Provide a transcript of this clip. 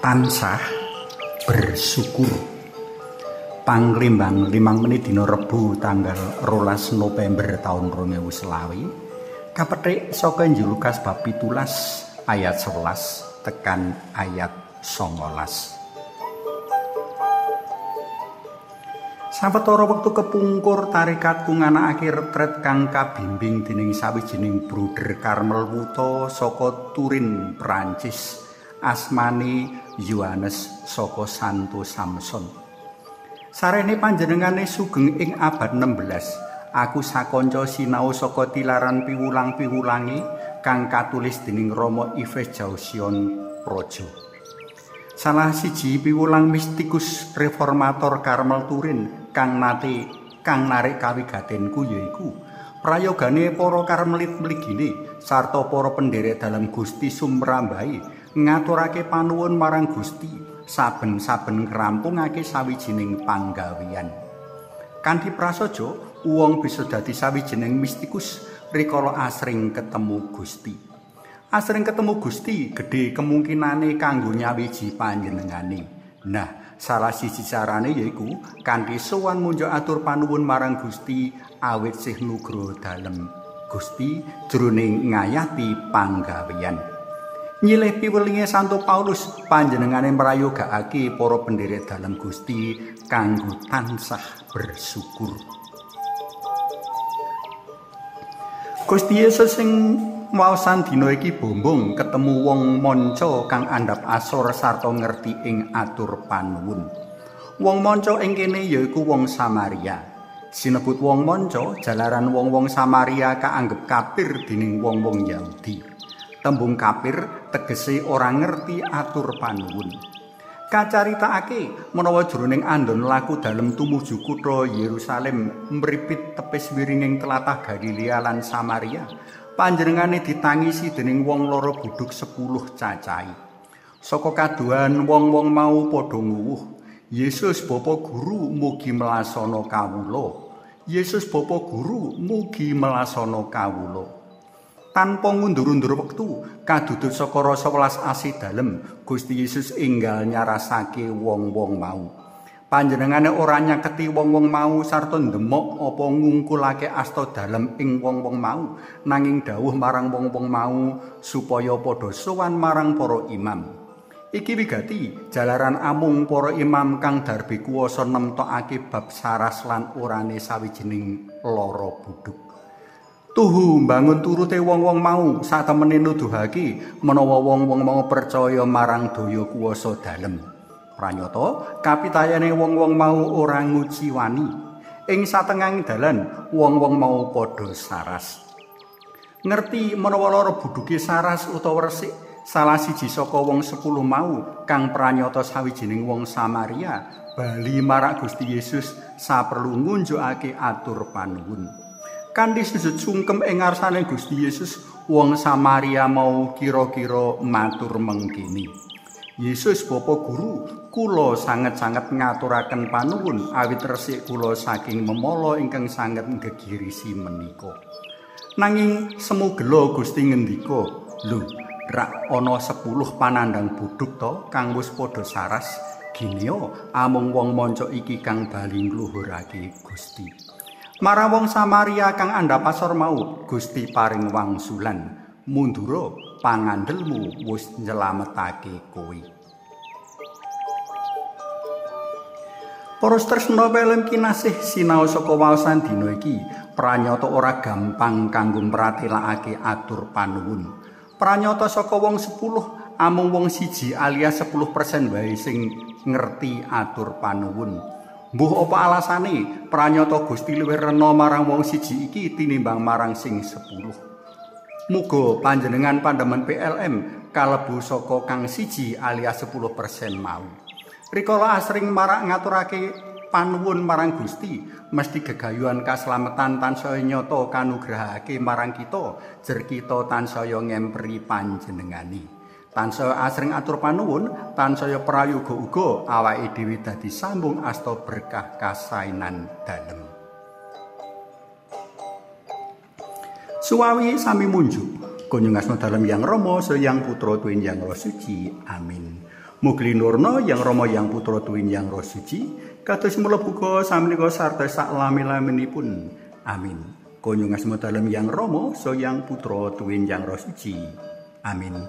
Tansah bersyukur. Panglimbang 5 menit dina Rebo tanggal 12 November taun 2020 kapethik saka Injil Lukas bab 17 ayat 11 tekan ayat 19. Sawetara wektu kepungkur tarikatku nganakake retret kang kabimbing dening sawijining bruder Karmel Wuta saka Turin, Perancis, asmane Yohanes saka Santo Samson. Sarene panjenengane sugeng ing abad 16. Aku sakanca sinau saka tilaran piwulang-piwulange kang katulis dening Rama Yves Jausion Praja. Salah siji piwulang mistikus reformator Karmel Turin kang nate kang narik kawigatenku yaiku prayogane para Karmelit mligine sarta para penderek dalem Gusti sumrambahe ngaturake panuwun marang Gusti saben-saben ngrampungake sawijining panggawean. Kanthi prasaja wong bisa dadi sawijining mistikus rikala asring ketemu Gusti. Asring ketemu Gusti gedhe kemungkinane kanggo nyawiji panjenengane. Nah, salah siji carane yaiku kanthi sowan munjuk atur panuwun marang Gusti awit sih nugroho dalem Gusti jroning ngayati panggawean. Nyilih piwelinge Santo Paulus panjenengane mrayogakake para penderek dalem Gusti kanggo tansah bersyukur. Gusti Yesus sing waosan dina iki bombong ketemu wong manca kang andhap asor sarta ngerti ing atur panuwun. Wong manca ing kene yaiku wong Samaria. Sinebut wong manca jalaran wong-wong Samaria kaanggep kafir dening wong-wong Yahudi. Tembung kafir tegese ora ngerti atur panuwun. Kacaritakake menawa jroning andon laku dalem tumuju kutha Yerusalem mripit tepis wiringing tlatah Galilea lan Samaria, panjenengane ditangisi dening wong loro budhuk 10 cacahe. Saka kaduhan wong-wong mau padha nguwuh, "Yesus Bapa Guru mugi melasana kawula. Yesus Bapa Guru mugi melasana kawula." Tanpa ngundur-undur wektu, kadudut saka rasa welas asih dalem, Gusti Yesus enggal nyarasake wong-wong mau. Panjenengane ora nyaketi wong-wong mau sarta ndemok apa ngungkulake asta dalem ing wong-wong mau, nanging dawuh marang wong-wong mau supaya padha sowan marang para imam. Iki wigati jalaran amung para imam kang darbe kuwasa nemtokake bab saras lan orane sawijining lara budhuk. Tuhu mbangun turute wong-wong mau satemene nuduhake menawa wong-wong mau percaya marang daya kuwasa dalem. Pranyata kapitayane wong-wong mau ora nguciwani. Ing satengahing dalan wong-wong mau padha saras. Ngerti menawa lara budhuke saras utawa resik, salah siji saka wong 10 mau kang pranyata sawijining wong Samaria bali marak Gusti Yesus saperlu ngunjukake atur panuwun. Kanthi sujud sungkem ing ngarsane Gusti Yesus, wong Samaria mau kira-kira matur mengkini. "Yesus Bapa Guru, kula sanget-sanget ngaturaken panuwun awit resik kula saking memala ingkang sanget nggegirisi menika." Nanging semu gela Gusti ngendika, "Lho, rak ana 10 panandhang budhuk to kang wis padha saras, ginea amung wong manca iki kang bali ngluhurake Gusti." Marang wong Samaria kang andhap asor mau, Gusti paring wangsulan, "Mundura, pangandelmu wis nyelametake kowe." Para tresna pelem kinasih sinau saka waosan dina iki, pranyata ora gampang kanggo mratelakake atur panuwun. Pranyata saka wong 10, amung wong siji alias 10% wae sing ngerti atur panuwun. Mbuh apa alasane pranyata Gusti luwih rena marang wong siji iki tinimbang marang sing 10. Muga panjenengan pandemen PLM kalebu saka kang siji alias 10% mau. Rikala asring marak ngaturake panuwun marang Gusti, mesti gegayuhan kaslametan tansaya nyata kanugrahake marang kita, jer kita tansaya ngemperi panjenengane. Tansaya asring atur panuwun, tansaya prayoga uga awake dhewe dadi sambung asta berkah kasainan dalem. Suwawi sami munjuk, kunjung asma dalem Yang Rama, Sang Putra, Tuwin Yang Roh Suci. Amin. Mugi nurna Yang Rama Yang Putra tuwin Yang Roh Suci, kados mula buka samenika sarta saklami-laminipun. Amin. Konyong asma dalem Yang Rama, so Yang Putra tuwin Yang Roh Suci. Amin.